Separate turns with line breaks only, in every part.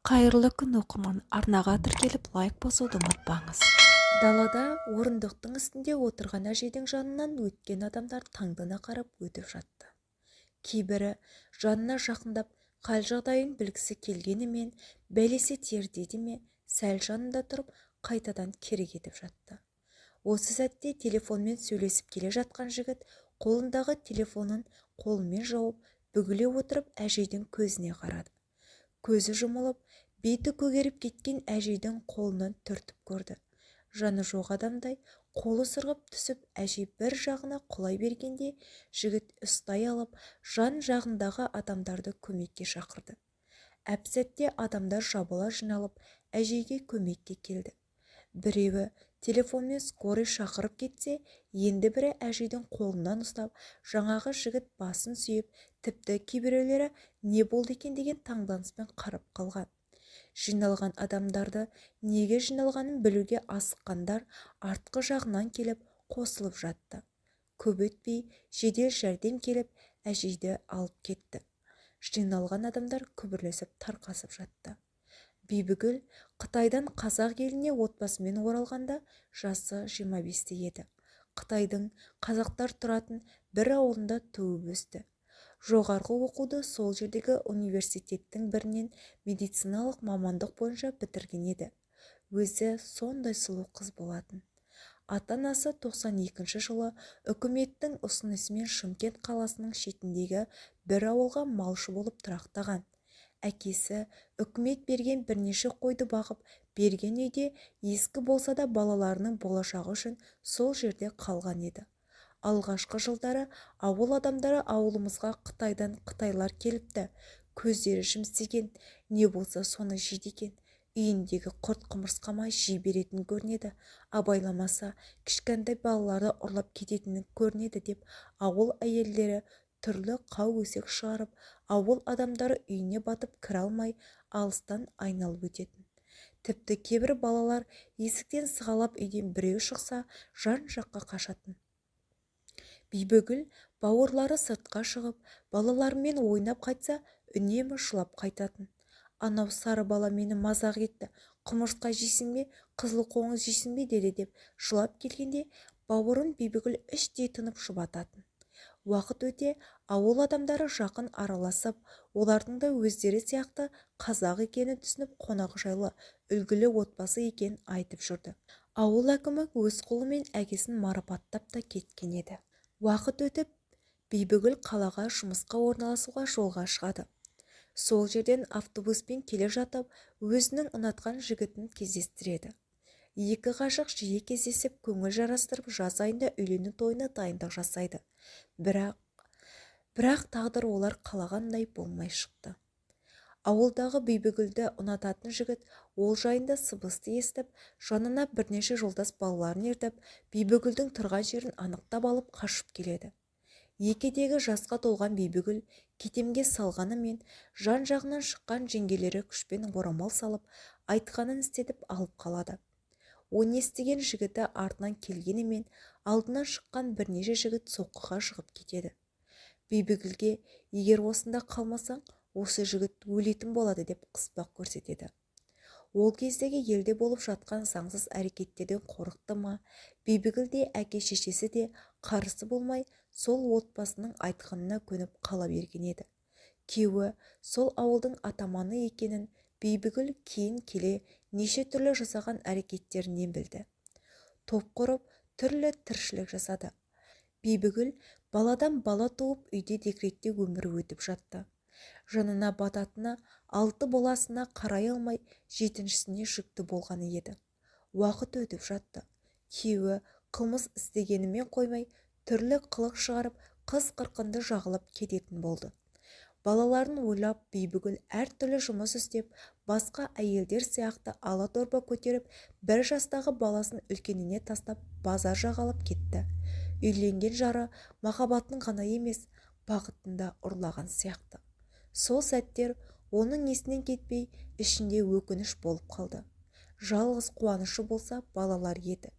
Қайырлы күн, оқырман! Арнаға тіркеліп, лайк басуды ұмытпаңыз. Далада орындықтың үстінде отырған әжейдің жанынан өткен адамдар таңдана қарап өтіп жатты. Кейбірі жанына жақындап, хал-жағдайын білгісі келгенімен, бәлесі тиер деді ме, сәл жанында тұрып, қайтадан кері кетіп жатты. Осы сәтте телефонмен сөйлесіп келе жатқан жігіт қолындағы телефонын қолымен жауып, бүгіле отырып әжейдің көзіне қарады. Көзі жұмылып, беті көгеріп кеткен әжейдің қолынан түртіп көрді. Жаны жоқ адамдай қолы сырғып түсіп, әжей бір жағына құлай бергенде жігіт ұстай алып, жан-жағындағы адамдарды көмекке шақырды. Әп-сәтте адамдар жабыла жиналып, әжейге көмекке келді. Біреуі телефонмен скорый шақырып кетсе, енді бірі әжейдің қолынан ұстап, жаңағы жігіт басын сүйеп, тіпті кейбіреулері не болды екен деген таңданыспен қарап қалған. Жиналған адамдарды неге жиналғанын білуге асыққандар артқы жағынан келіп қосылып жатты. Көп өтпей жедел жәрдем келіп, әжейді алып кетті. Жиналған адамдар күбірлесіп тарқасып жатты. Бибігүл Қытайдан қазақ еліне отбасымен оралғанда жасы 25-те еді. Қытайдың қазақтар тұратын бір ауылында туып өсті. Жоғарғы оқуды сол жердегі университеттің бірінен медициналық мамандық бойынша бітірген еді. Өзі сондай сұлу қыз болатын. Ата-анасы 92 жылы үкіметтің ұсынысымен Шымкент қаласының шетіндегі бір ауылға малшы болып тұрақтаған. Әкесі үкімет берген бірнеше қойды бағып, берген үйде ескі болса да балаларының болашағы үшін сол жерде қалған еді. Алғашқы жылдары ауыл адамдары ауылымызға Қытайдан қытайлар келіпті, көздері жімсіген, не болса соны жейді екен, үйіндегі құрт-құмырсқа ма жей беретін көрінеді, абайламаса кішкентай балаларды ұрлап кететін көрінеді деп ауыл әйелдері түрлі қау-өсек шығарып, ауыл адамдары үйіне батып кіре алмай, алыстан айналып өтетін. Тіпті кейбір балалар есіктен сығалап үйден біреу шықса, жан-жаққа қашатын. Бибігүл бауырлары сыртқа шығып, балаларымен ойнап қайтса, үнемі жылап қайтатын. Анау сары бала мені мазақ етті, құмырсқа жейсің бе, қызыл қоңыз жейсің бе деді деп жылап келгенде, бауырын Бибігүл іштей тынып жұбататын. Уақыт өте ауыл адамдары жақын араласып, олардың да өздері сияқты қазақ екенін түсініп, қонақжайлы, үлгілі отбасы екенін айтып жүрді. Ауыл әкімі өз қолымен әкесін марапаттап та кеткен еді. Уақыт өтіп, Бибігүл қалаға жұмысқа орналасуға жолға шығады. Сол жерден автобуспен келе жатып, өзінің ұнатқан жігітін кездестіреді. Екі ғашық жиі кездесіп, көңіл жарастырып, жаз айында үйлену тойына дайындық жасайды. Бірақ тағдыр олар қалағандай болмай шықты. Ауылдағы Бибігүлді ұнататын жігіт ол жайында сыбысты естіп, жанына бірнеше жолдас балаларын ертіп, Бибігүлдің тұрған жерін анықтап алып қашып келеді. Екедегі жасқа толған Бибігүл кетемге салғанымен, жан-жағынан шыққан жеңгелері күшпен орамал салып, айтқанын істетіп алып қалады. Оны естіген жігіті артынан келгенімен, алдынан шыққан бірнеше жігіт соққыға жығып кетеді. Бибігүлге егер осында қалмасаң, осы жігіт өлетін болады деп қыспақ көрсетеді. Ол кездегі елде болып жатқан заңсыз әрекеттерден қорықты ма, Бибігүл де әке-шешесі де қарсы болмай, сол отбасының айтқанына көніп қала берген еді. Күйеуі сол ауылдың атаманы екенін Бибігүл кейін келе неше түрлі жасаған әрекеттерінен білді. Топ құрып, түрлі тіршілік жасады. Бибігүл баладан бала туып, үйде декретте өмірі өтіп жатты. Жанына бататыны 6 баласына қарай алмай, 7-шісіне жүкті болғаны еді. Уақыт өтіп жатты. Күйеуі қылмыс істегенімен қоймай, түрлі қылық шығарып, қыз-қырқынды жағалап кететін болды. Балаларын ойлап, Бибігүл әртүрлі жұмыс істеп, басқа әйелдер сияқты ала дорба көтеріп, бір жастағы баласын үлкеніне тастап, базар жағалап кетті. Үйленген жары махаббатын ғана емес, бақытын да ұрлаған сияқты. Сол сәттер оның есінен кетпей, ішінде өкініш болып қалды. Жалғыз қуанышы болса балалар еді.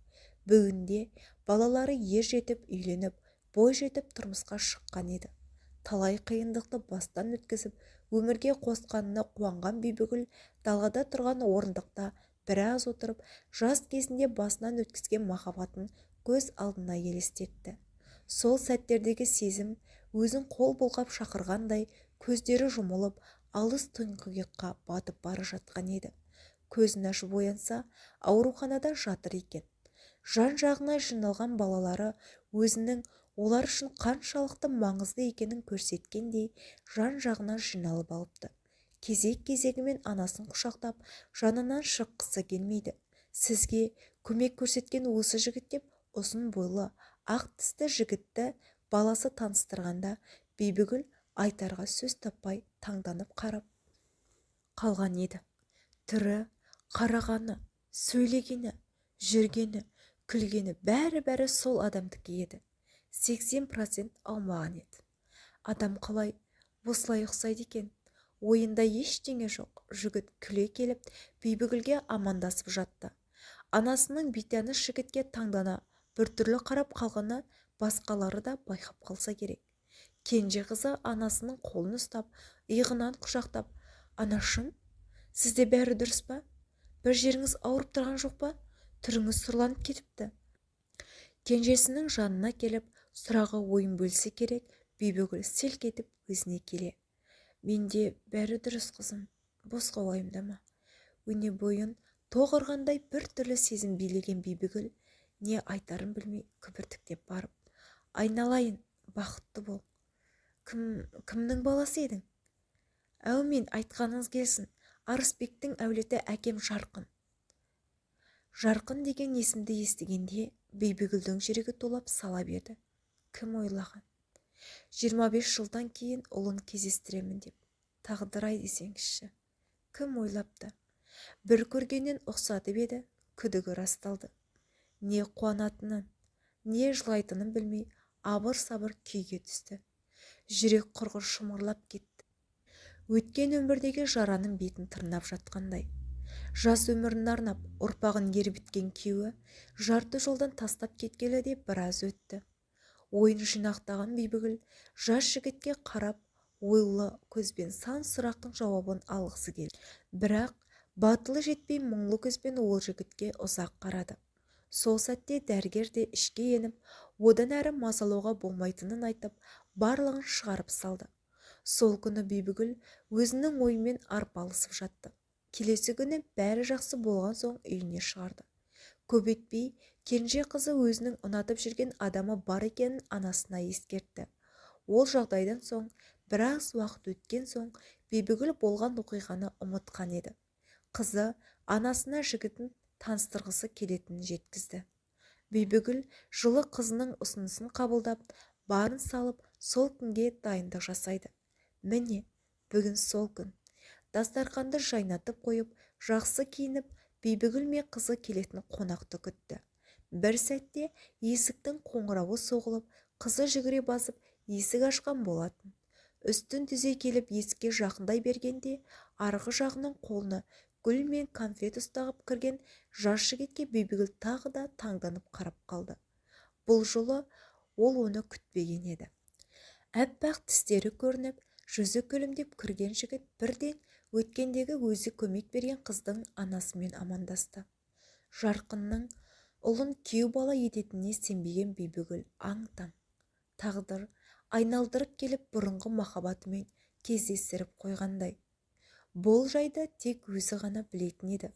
Бүгінде балалары ер жетіп үйленіп, бой жетіп тұрмысқа шыққан еді. Талай қиындықты бастан өткізіп, Өмірге қосқанына қуанған Бибігүл далада тұрған орындықта біраз отырып, жас кезінде басынан өткізген махаббатын көз алдына елестетті. Сол сәттердегі сезім өзін қол бұлғап шақырғандай, көздері жұмылып, алыс тұңғиыққа батып бара жатқан еді. Көзін ашып оянса, ауруханада жатыр екен. Жан-жағына жиналған балалары өзінің олар үшін қаншалықты маңызды екенін көрсеткендей, жан-жағына жиналып алыпты. Кезек-кезегімен анасын құшақтап, жанынан шыққысы келмейді. Сізге көмек көрсеткен осы жігіт деп ұзын бойлы, ақ тісті жігітті баласы таныстырғанда, Бибігүл айтарға сөз таппай таңданып қарап қалған еді. Түрі, қарағаны, сөйлегені, жүргені, күлгені бәрі-бәрі сол адамдікі еді. 80% аумаған еді. Адам қалай осылай ұқсайды екен? Ойында ештеңе жоқ. Жігіт күле келіп, Бибігүлге амандасып жатты. Анасының бейтаныс жігітке таңдана біртүрлі қарап қалғаны басқалары да байқап қалса керек. Кенже қызы анасының қолын ұстап, иығынан құшақтап, «Анашым, сізде бәрі дұрыс па? Бір жеріңіз ауырып тұрған жоқ па? Түріңіз сұрланып кетіпті». Кенжесінің жанына келіп, сұрағы ойын бөлсе керек, Бибігүл селк етіп өзіне келе. «Менде бәрі дұрыс, қызым, босқа уайымдама». Өне бойын тоқ ұрғандай бір түрлі сезім билеген Бибігүл не айтарын білмей күбіртіктеп барып, «Айналайын, бақытты бол. Кімнің баласы едің?» «Әумин, айтқаныңыз келсін. Арысбектің әулеті, әкем Жарқын». Жарқын деген есімді естігенде Бибігүлдің жүрегі тулап сала берді. Кім ойлаған? 25 жылдан кейін ұлын кездестіремін деп. Тағдыр-ай десеңізші. Кім ойлапты? Бір көргеннен ұқсатып еді, күдігі расталды. Не қуанатынын, не жылайтынын білмей абыр-сабыр күйге түсті. Жүрек құрғыр шымырлап кетті. Өткен өмірдегі жараның бетін тырнап жатқандай. Жас өмірін арнап, ұрпағын ербіткен күйеуі жарты жолдан тастап кеткелі де біраз өтті. Ойын жинақтаған Бибігүл жас жігітке қарап, ойлы көзбен сан сұрақтың жауабын алғысы келді. Бірақ батылы жетпей мұңлы көзбен ол жігітке ұзақ қарады. Сол сәтте дәрігер де ішке еніп, одан әрі мазалауға болмайтынын айтып, барлығын шығарып салды. Сол күні Бибігүл өзінің ойымен арпалысып жатты. Келесі күні бәрі жақсы болған соң үйіне шығарды. Көп өтпей кенже қызы өзінің ұнатып жүрген адамы бар екенін анасына ескертті. Ол жағдайдан соң біраз уақыт өткен соң Бибігүл болған оқиғаны ұмытқан еді. Қызы анасына жігітін таныстырғысы келетінін жеткізді. Бибігүл жылы қызының ұсынысын қабылдап, барын салып, сол күнге дайындық жасайды. Міне, бүгін сол күн. Дастарқанды жайнатып қойып, жақсы киініп, Бибігүл мен қызы келетін қонақты күтті. Бір сәтте есіктің қоңырауы соғылып, қызы жүгіре басып, есік ашқан болатын. Үстін түзе келіп есікке жақындай бергенде, арғы жағынан қолына гүл мен конфет ұстағып кірген жас жігітке Бибігүл тағы да таңданып қарап қалды. Бұл жолы ол оны күтпеген еді. Әппақ тістері көрініп, жүзі күлімдеп кірген жігіт бірден өткендегі өзі көмек берген қыздың анасымен амандасты. Жарқынның ұлын күйеу бала ететініне сенбеген Бибігүл аң-таң. Тағдыр айналдырып келіп бұрынғы махаббатымен кездестіріп қойғандай. Бұл жайды тек өзі ғана білетін еді.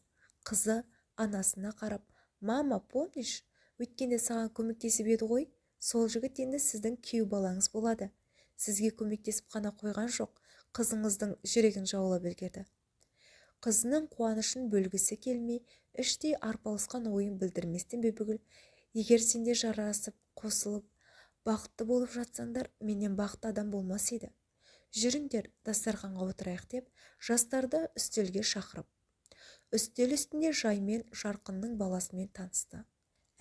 Қызы анасына қарап, «Мама, помнишь, өткенде саған көмектесіп еді ғой, сол жігіт енді сіздің күйеу балаңыз болады. Сізге көмектесіп қана қойған жоқ, қызыңыздың жүрегін жаулап үлгерді». Қызының қуанышын бөлгісі келмей, іштей арпалысқан ойын білдірместен Бибігүл, «Егер сендер жарасып, қосылып, бақытты болып жатсаңдар, менен бақытты адам болмас еді. Жүріңдер, дастарханға отырайық» деп, жастарды үстелге шақырып. Үстел үстінде жаймен Жарқынның баласымен танысты.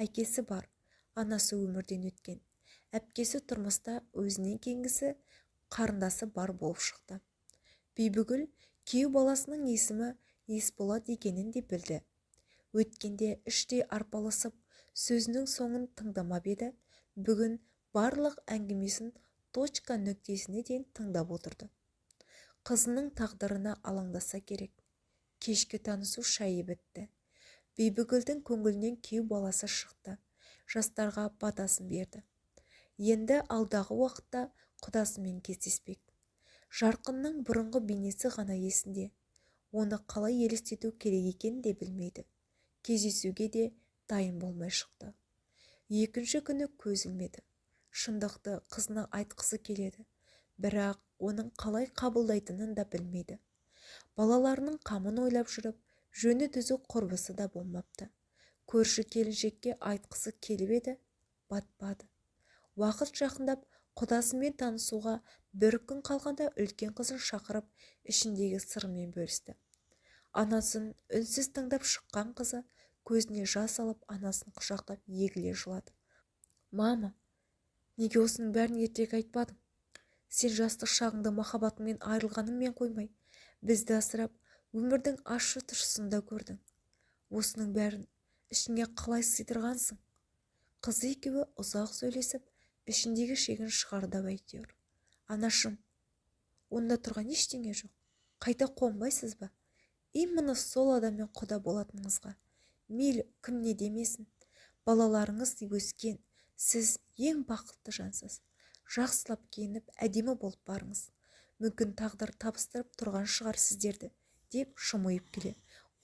Әкесі бар, анасы өмірден өткен. Әпкесі тұрмыста, өзінен кейінгісі қарындасы бар болып шықты. Бибігүл күйеу баласының есімі Есболат екенін де білді. Өткенде іштей арпалысып, сөзінің соңын тыңдамап еді, бүгін барлық әңгімесін точка нүктесіне дейін тыңдап отырды. Қызының тағдырына алаңдаса керек. Кешкі танысу шайы бітті. Бибігүлдің көңілінен күйеу баласы шықты. Жастарға батасын берді. Енді алдағы уақытта құдасымен кездеспек. Жарқынның бұрынғы бейнесі ғана есінде. Оны қалай елестету керек екенін де білмейді. Кездесуге де дайын болмай шықты. Екінші күні көз ілмеді. Шындықты қызына айтқысы келеді. Бірақ оның қалай қабылдайтынын да білмейді. Балаларының қамын ойлап жүріп, жөні түзу құрбысы да болмапты. Көрші келіншекке айтқысы келіп еді, батпады. Уақыт жақындап, құдасымен танысуға бір күн қалғанда үлкен қызын шақырып, ішіндегі сырымен бөлісті. Анасын үнсіз тыңдап шыққан қызы көзіне жас алып, анасын құшақтап егіле жылады. Мама, неге осының бәрін ертерек айтпадың? Сен жастық шағыңда махаббатыңмен айырылғаныңмен қоймай, бізді асырап, өмірдің ащы-тұщысын да көрдің. Осының бәрін ішіңе қалай сыйдырғансың? Қызы екеуі ұзақ сөйлесіп, ішіндегі шегін шығарды әйтеуір. Анашым, онда тұрған ештеңе жоқ. Қайта қуанбайсыз ба? Именно сол адаммен құда болатыныңызға. Мейлі, кім не демесін. Балаларыңыз өскен, сіз ең бақытты жансыз. Жақсылап киініп, әдемі болып барыңыз. Мүмкін тағдыр табыстырып тұрған шығар сіздерді, деп жымиып күле.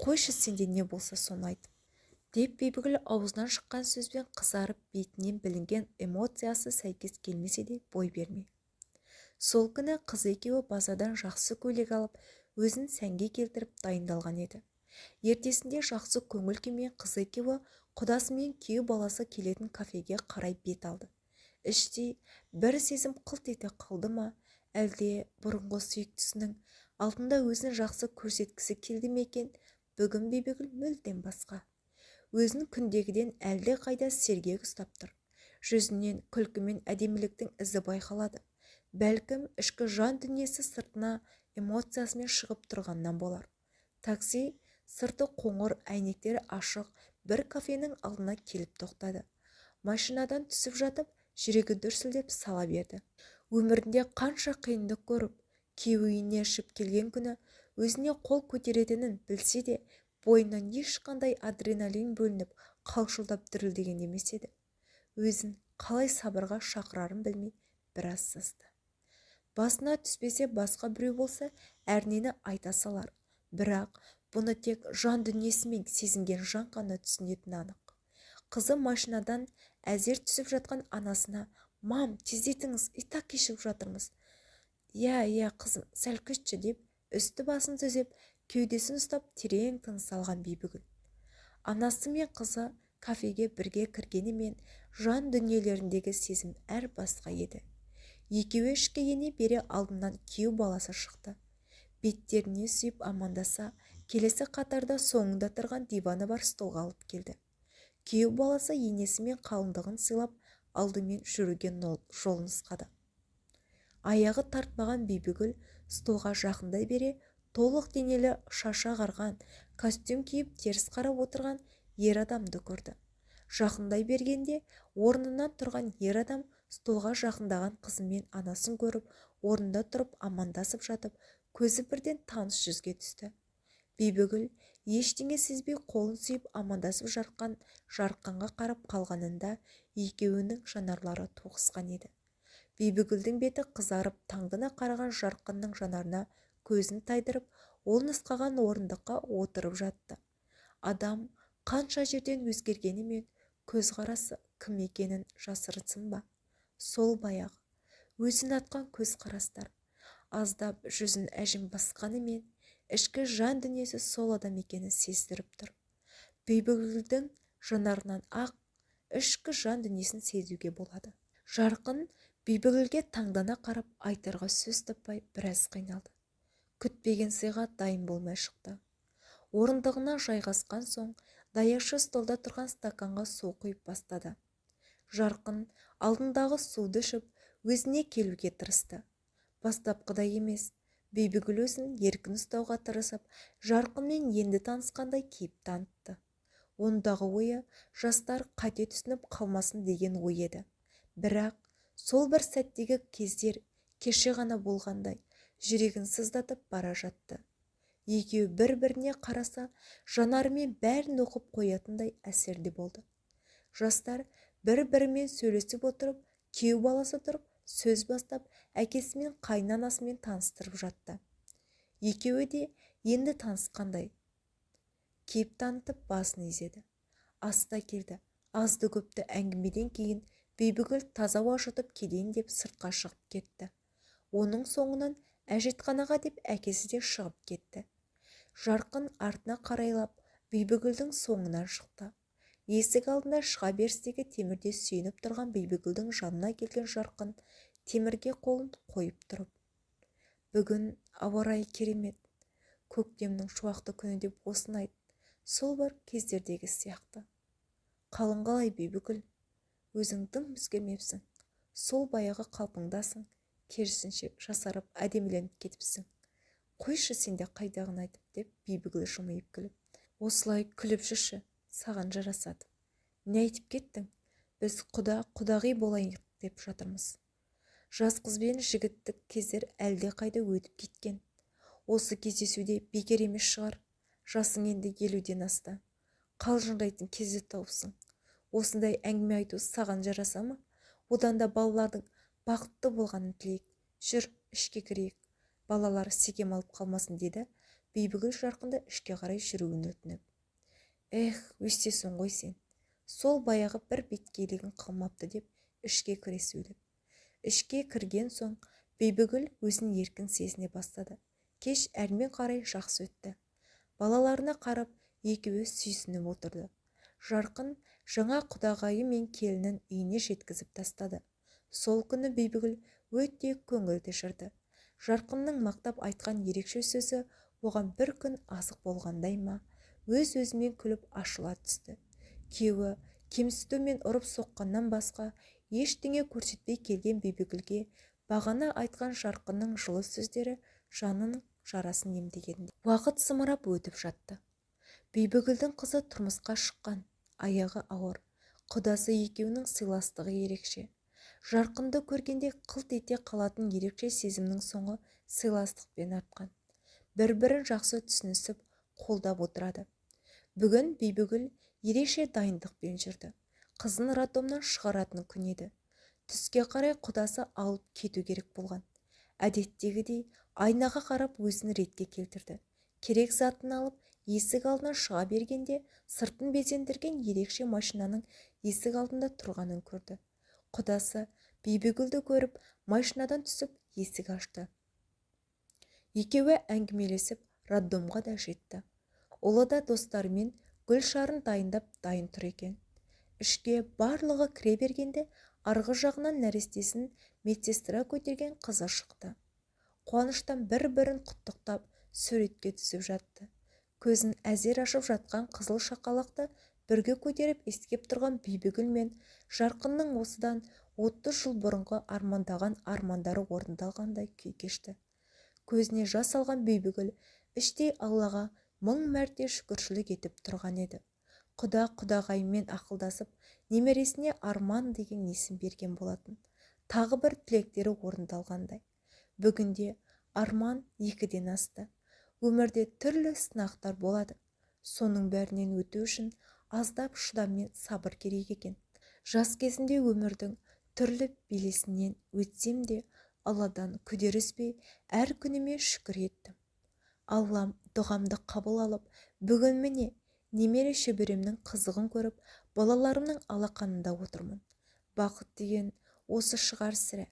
Қойшы, сенде не болса соны айт. Деп Бибігүл аузынан шыққан сөзбен қызарып, бетінен білінген эмоциясы сәйкес келмесе де бой бермей. Сол күні қызы екеуі базардан жақсы көйлек алып, өзін сәнге келтіріп дайындалған еді. Ертесінде жақсы көңіл күймен қызы екеуі құдасы мен күйеу баласы келетін кафеге қарай бет алды. Іштей бір сезім қылт ете қалды ма, әлде бұрынғы сүйіктісінің алдында өзін жақсы көрсеткісі келді ме екен, бүгін Бибігүл мүлдем басқа. Өзін күндегіден әлде қайда сергек ұстап тұр. Жүзінен күлкі мен әдеміліктің ізі байқалады. Бәлкім, ішкі жан дүниесі сыртына эмоциясымен шығып тұрғаннан болар. Такси сырты қоңыр, әйнектері ашық бір кафенің алдына келіп тоқтады. Машинадан түсіп жатып, жүрегі дүрсілдеп сала берді. Өмірінде қанша қиындық көріп, күйеу үйіне ішіп келген күні өзіне қол көтеретінін білсе де, бойынан ешқандай адреналин бөлініп, қалшылдап дірілдеген емес еді. Өзін қалай сабырға шақырарын білмей біраз састы. Басына түспесе басқа біреу болса, әрнені айта салар. Бірақ бұны тек жан дүниесімен сезінген жан ғана түсінетіні анық. Қызы машинадан әзер түсіп жатқан анасына: «Мам, тездетіңіз, и так кешігіп жатырмыз». «Иә, иә, қызым, сәл күтші», деп үсті басын түзеп, кеудесін ұстап терең тыныс алған Бибігүл. Анасы мен қызы кафеге бірге кіргенімен жан дүниелеріндегі сезім әр басқа еді. Екеуі ішке ене бере алдынан күйеу баласы шықты. Беттеріне сүйіп амандаса, келесі қатарда соңында тұрған диваны бар столға алып келді. Күйеу баласы енесі мен қалыңдығын сыйлап, алдымен жүруге жол нұсқады. Аяғы тартпаған Бибігүл столға жақындай бере, толық денелі, шашы ағарған, костюм киіп теріс қарап отырған ер адамды көрді. Жақындай бергенде орнынан тұрған ер адам столға жақындаған қызы мен анасын көріп, орнында тұрып амандасып жатып, көзі бірден таныс жүзге түсті. Бибігүл ештеңе сезбей қолын сүйіп амандасып жатқан Жарқынға қарап қалғанында екеуінің жанарлары тоғысқан еді. Бибігүлдің беті қызарып, таңдана қараған Жарқынның жанарына көзін тайдырып, ол нұсқаған орындыққа отырып жатты. Адам қанша жерден өзгергенімен көзқарасы кім екенін жасырсын ба? Сол баяғы өзін атқан көзқарастар. Аздап жүзін әжім басқанымен, ішкі жан дүниесі сол адам екенін сездіріп тұр. Бибігүлдің жанарынан ақ ішкі жан дүниесін сезуге болады. Жарқын Бибігүлге таңдана қарап, айтарға сөз таппай біраз қиналды. Күтпеген сыйға дайын болмай шықты. Орындығына жайғасқан соң, даяшы столда тұрған стаканға су құйып бастады. Жарқын алдындағы суды ішіп, өзіне келуге тырысты. Бастапқыда емес, Бибігүл өзін еркін ұстауға тырысып, Жарқынмен енді танысқандай кейіп танытты. Ондағы ойы жастар қате түсініп қалмасын деген ой еді. Бірақ сол бір сәттегі кездер кеше ғана болғандай, Жүрегін сыздатып бара жатты. Екеуі бір-біріне қараса, жанарымен бәрін оқып қоятындай әсерде болды. Жастар бір-бірімен сөйлесіп отырып, күйеу баласы тұрып, сөз бастап, әкесімен қайынанасымен таныстырып жатты. Екеуі де енді танысқандай кейіп танытып басын изеді. Аста келді. Азды-көпті әңгімеден кейін Бибігүл таза ауа жұтып келейін деп сыртқа шығып кетті. Оның соңынан әжетханаға деп әкесі де шығып кетті. Жарқын артына қарайлап Бибігүлдің соңынан шықты. Есік алдына шыға берістегі темірде сүйеніп тұрған Бибігүлдің жанына келген Жарқын темірге қолын қойып тұрып, бүгін ауа райы керемет, көктемнің шуақты күні деп осыны айт, сол бір кездердегі сияқты. Қалың қалай, Бибігүл? Өзің дым өзгермепсің, сол баяғы қалпыңдасың, керісінше жасарып әдеміленіп кетіпсің. Қойшы сен де қайдағыны айтып, деп Бибігүл жымиып күліп. Осылай күліп жүрші, саған жарасады. Не айтып кеттің? Біз құда құдағи болайық деп жатырмыз. Жас қыз бен жігіттік кездер әлде қайда өтіп кеткен. Осы кездесуде бекер емес шығар. Жасың енді 50-ден асты. Қалжыңдайтын кезде тауыпсың. Осындай әңгіме айту саған жараса ма? Одан да балалардың бақытты болғанын тілейік. Жүр, ішке кірейік. Балалар секем алып қалмасын, деді Бибігүл Жарқынды ішке қарай жүруін өтініп. Эх, өстесің ғой сен. Сол баяғы бір беткейлігің қалмапты, деп ішке кіре сөйлеп. Ішке кірген соң Бибігүл өзін еркін сезіне бастады. Кеш әрмен қарай жақсы өтті. Балаларына қарап, екеуі сүйсініп отырды. Жарқын жаңа құдағайы мен келінін үйіне жеткізіп тастады. Сол күні Бибігүл өте көңілді жүрді. Жарқынның мақтап айтқан ерекше сөзі оған бір күн азық болғандай ма, өз-өзімен күліп ашыла түсті. Күйеуі кемсіту мен ұрып соққаннан басқа ештеңе көрсетпей келген Бибігүлге бағана айтқан Жарқынның жылы сөздері жанының жарасын емдегендей. Уақыт зымырап өтіп жатты. Бибігүлдің қызы тұрмысқа шыққан, аяғы ауыр. Құдасы екеуінің сыйластығы ерекше. Жарқынды көргенде қылт ете қалатын ерекше сезімнің соңы сыйластықпен артқан. Бір-бірін жақсы түсінісіп, қолдап отырады. Бүгін Бибігүл ерекше дайындықпен жүрді. Қызын роддомнан шығаратын күн еді. Түске қарай құдасы алып кету керек болған. Әдеттегідей айнаға қарап өзін ретке келтірді. Керек затын алып, есік алдына шыға бергенде сыртын безендірген ерекше машинаның есік алдында тұрғанын көрді. Құдасы Бибігүлді көріп, машинадан түсіп, есік ашты. Екеуі әңгімелесіп, роддомға да жетті. Ұлы да достарымен гүл шарын дайындап дайын тұр екен. Ішке барлығы кіре бергенде арғы жағынан нәрестесін медсестра көтерген қызы шықты. Қуаныштан бір-бірін құттықтап, суретке түсіп жатты. Көзін әзер ашып жатқан қызыл шақалақты бірге көтеріп иіскеп тұрған Бибігүл мен Жарқынның осыдан 30 жыл бұрынғы армандаған армандары орындалғандай күй кешті. Көзіне жас алған Бибігүл іштей Аллаға 1000 мәрте шүкіршілік етіп тұрған еді. Құда құдағайымен ақылдасып, немересіне Арман деген есім берген болатын. Тағы бір тілектері орындалғандай. Бүгінде Арман 2-ден асты. Өмірде түрлі сынақтар болады. Соның бәрінен өту үшін аздап шыдам мен сабыр керек екен. Жас кезінде өмірдің түрлі белесінен өтсем де, Алладан күдер үзбей, әр күніме шүкір еттім. Аллам дұғамды қабыл алып, бүгін міне немере шөберемнің қызығын көріп, балаларымның алақанында отырмын. Бақыт деген осы шығар сірә.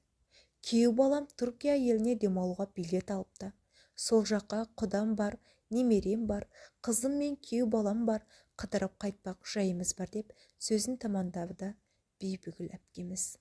Күйеу балам Түркия еліне демалуға билет алыпты. Сол жаққа құдам бар, немерем бар, қызым мен күйеу балам бар, қыдырып қайтпақ жайымыз бар деп сөзін тамамдады Бибігүл әпкеміз.